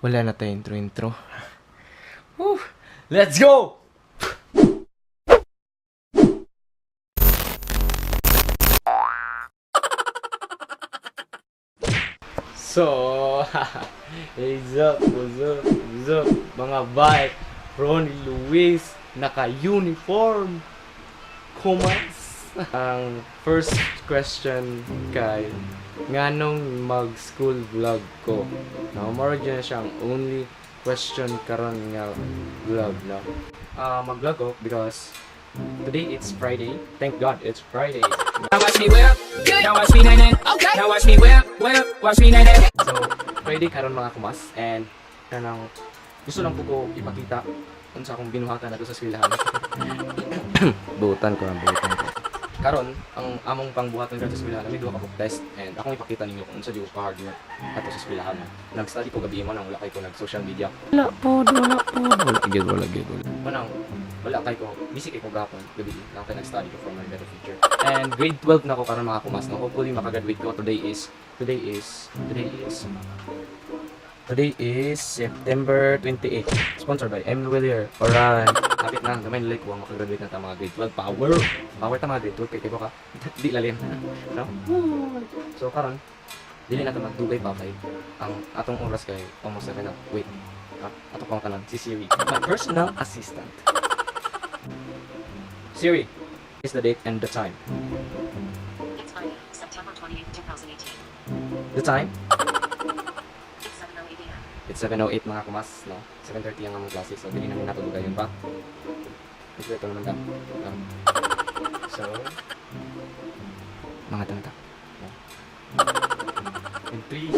Wala na tayo intro-intro. Woo! Let's go! So, what's up, what's up, what's up, mga bay? Ronnie Luis, naka-uniform. Kumas. Ang first question kay, nganong mag-school vlog ko? No, more na siyang only question karon nga vlog, no? Ah, mag-vlog ko because today it's Friday. Thank God it's Friday. Now watch me whip. Now watch me nae nae. Okay. Now watch me whip, whip. Watch me nae nae. So, Friday karon, mga kumas, and kanang gusto lang po ko ipakita unsa akong binuhatan nato sa eskwelahan. Buutan ko ang buutan ko. Karon, ang among pangbuhaton karon sa eskwelahan, may duha ka book test and akong ipakita ninyo kung unsa jud ko hard work ato sa eskwelahan. Nag-study ko gabi mo nang wala kay ko nag social media. Wala po, wala po. Wala gyud, wala gyud. Wala. Manang wala kay ko, busy kay ko gapon gabi lang kay nag-study ko for my better future. And grade 12 na ko karon, mga kumas, no. Hopefully makagraduate ko. Today is September 28. Sponsored by M. Willier. Alright. Kapit na, gamay nila ko ang makagraduate na ta mga grade 12. Power! Power ta mga grade 12. Kay ka. Di lalim. No? So karon, dili na ta magdugay pa kay ang atong oras kay almost 7 na. Wait. Ah, ato pang tanan si Siri. My personal assistant. Siri, is the date and the time. It's Friday, September 28, 2018. The time? It's 7:08 a.m. It's 7:08, mga kumas, no? 7:30 ang among klase, so dili namin natulugan yun pa. Ito, ito naman ka. No? So, mga tanta. No? In 3,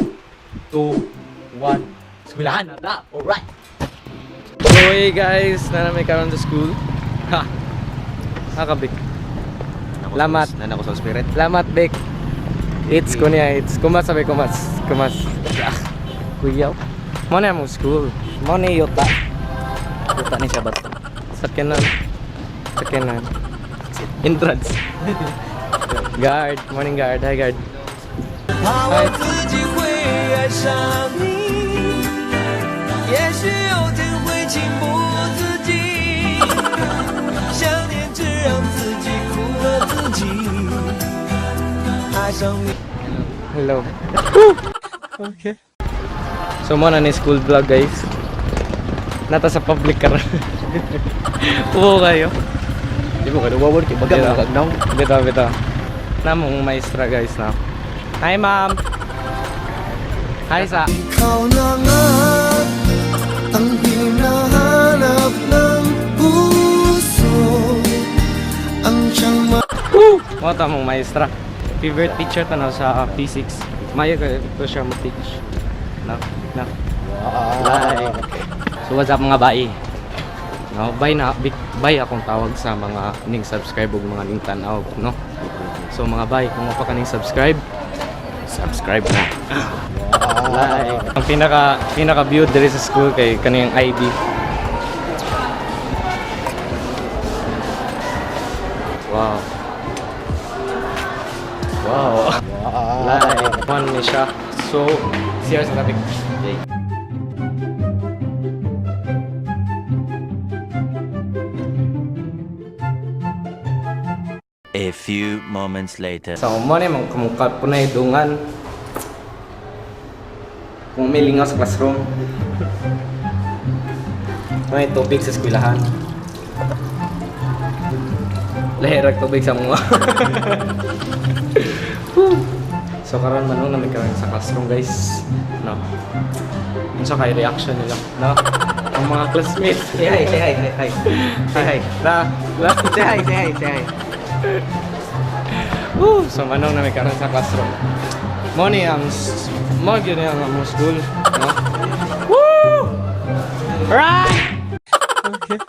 2, 1, eskwelahan na ta! Alright! So hey guys, na namin karon sa school. Ha! Nakabik. Lamat. Nana ko sa spirit. Lamat, Bek. It's ko niya, it's kumas sabi kumas. Kumas. Ah, kuyaw. Mo na mo school. Mo na yuta. Yuta ni siya bato. Sakyanan. Sakyanan. Entrance. Guard. Morning, guard. Hi, guard. 怕我自己会爱上你，也许有天会情不自禁，想念只让自己苦了自己，爱上你。 Hello. Okay. So mo na ni school vlog, guys. Nata sa public karon. Oo kayo. Di mo kayo wawon kay baga Dito. mo kagnaw. Bitaw, bitaw. Namong maestra, guys, na. Hi, ma'am. Hi sa. Ikaw na nga ang hinahanap ng puso, ang siyang Mo ta mong maestra. Favorite teacher ta na sa physics. Mayo kay ito siya mo teach. No, no. Like. So what's up, mga bai? No, bay na big bay akong tawag sa mga ning subscribe ug mga ning tan-aw, no. So mga bay, kung pa kaning subscribe, subscribe na. Like. Ang pinaka pinaka view diri sa school kay kaniyang ID. Wow. Wow. Like, one ni siya. So, CR sa topic. A few moments later. So, mo ni mong kumukha po na dungan. Kung may lingaw sa classroom. May tubig sa eskwelahan. Lahirag tubig sa mga. Woo! So karon man namin karon sa classroom, guys. No. Unsa kay reaction nila, no? Ang mga classmates. Say hi, say hi, say hi. Say hi. Na, na. Say hi, say hi, say hi. Woo! So manong namin karon sa classroom. Mo ni ang mo gyud ni ang among school, no? Woo! Right! Okay.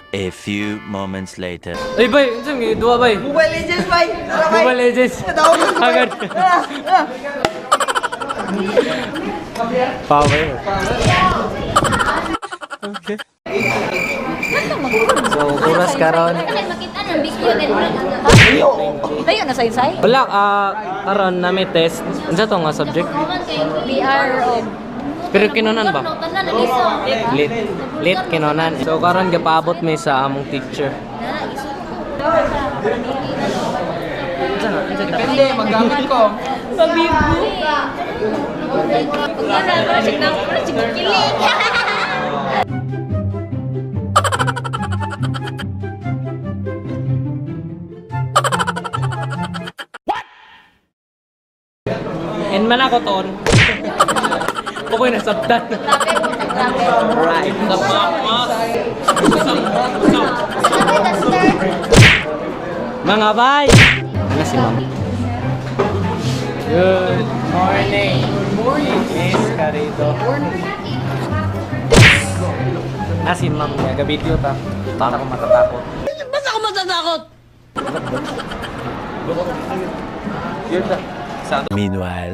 A few moments later. Ay, bay, unsa may duwa bay? Mobile Legends, bay! Tara, bay! Mobile Legends. Agad. Power. So, oras karon. Makita ng video din. Tayo na saysay. Wala karon nami test. Unsa to nga subject? VR o Pero kinonan ba? Lit. Lit kinonan. So karon gapaabot mi sa among teacher. Depende, maggamit ko. Pabibo. Kilig. And man ako ton. Pukoy nasabtan. Grabe, grabe. Right. Mga bay! Ano si ma'am? Good morning. Good morning. Miss Carito. Na si ma'am niya. Gabidyo ta. Basta ako matatakot. Ba't ako matatakot? Meanwhile.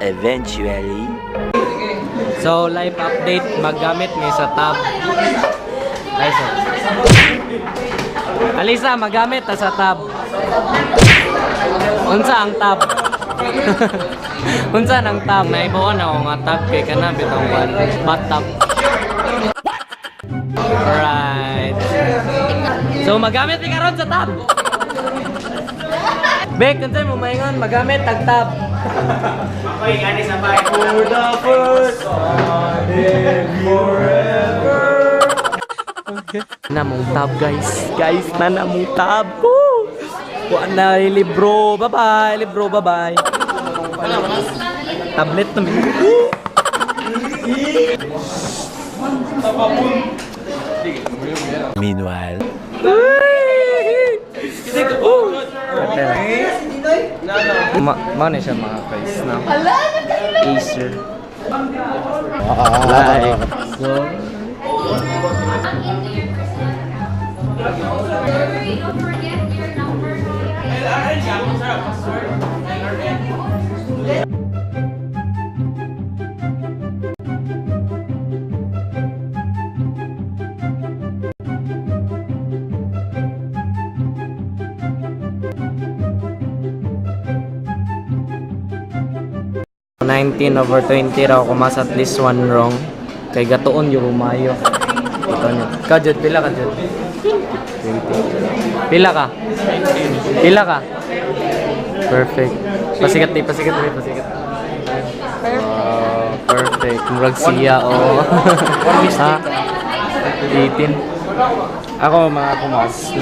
Eventually. So, live update. Maggamit mi sa tab. Alisa. Alisa, magamit ta sa tab. Unsa ang tab? Unsa nang tab? Naibawan ako nga tab kay kana bitong kwan. Bathtub. Alright. So, magamit mi karon sa tab. Bek, unsay mo maingon magamit tag tab. For the first time in forever. Na mong tab, guys. Guys, na na mong tab. Woo! Wa na libro. Bye-bye. Libro, bye-bye. Tablet na mi. Meanwhile. Ma mao na siya mga guys na. Acer. Like. So, Don't forget your number. 19 over 20 raw kumas at least one wrong. Kay gatuon yung humayo. Ito niyo. Ka Jud, pila ka Jud? 20. Pila ka? Pila ka? Perfect. Pasikat di, pasikat di, pasikat. Wow, perfect. Murag siya, oh. Ha? 18. Ako mga kumas,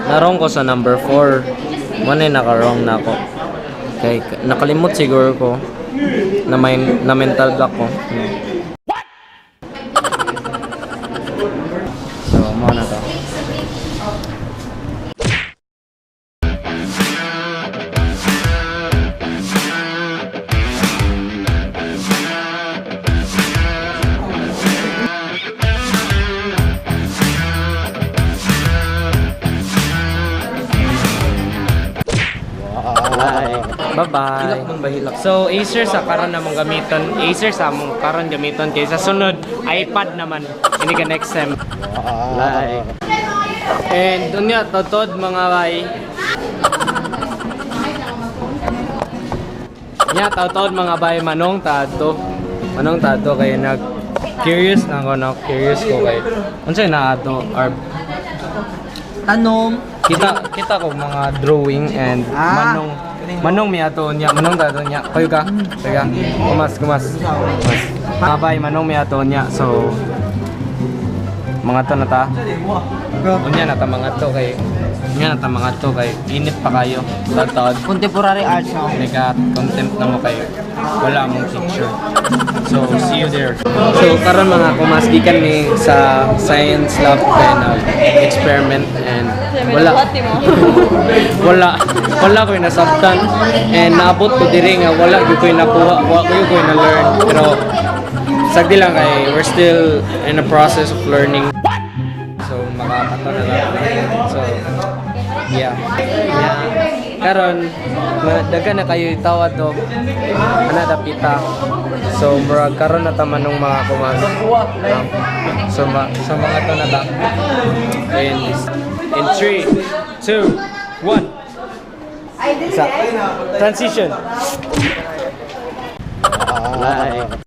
narong ko sa number 4. Muna naka-wrong na ako. Kay nakalimot siguro ko na may na mental block ko. So, mo na to. Bye-bye. So, Acer sa karon namong gamiton. Acer sa among karon gamiton kay sa sunod iPad naman. Ini ka next time. Like. And unya totod mga bay. Nya totod mga bay manong taadto. Manong taadto kay nag curious na ako na curious ko kay unsay na ato or Tanong. kita kita ko mga drawing and manong manong mi ato niya manong tato niya kayo ka teka kumas kumas kumas Mabay manong mi ato niya so mga to na ta unya na ta mga to kay Nga na ta mga to kay init pa kayo. Taod. Contemporary arts no. Nega contempt na mo kayo. Wala mong teacher. So, see you there. So, karon mga kumas gikan ni sa science lab kay nag experiment and wala wala wala ko'y nasabtan and naabot ko diri nga wala gyud ko'y nakuha, wala ko ko'y na learn, pero sagdi lang kay we're still in the process of learning, so makakata na lang. So yeah, karon daghan na kayo itawad do ana dapita. So murag karon na taman ng mga kumas. So so mga to na ta in 3, 2, 1. Isa. Transition. Bye.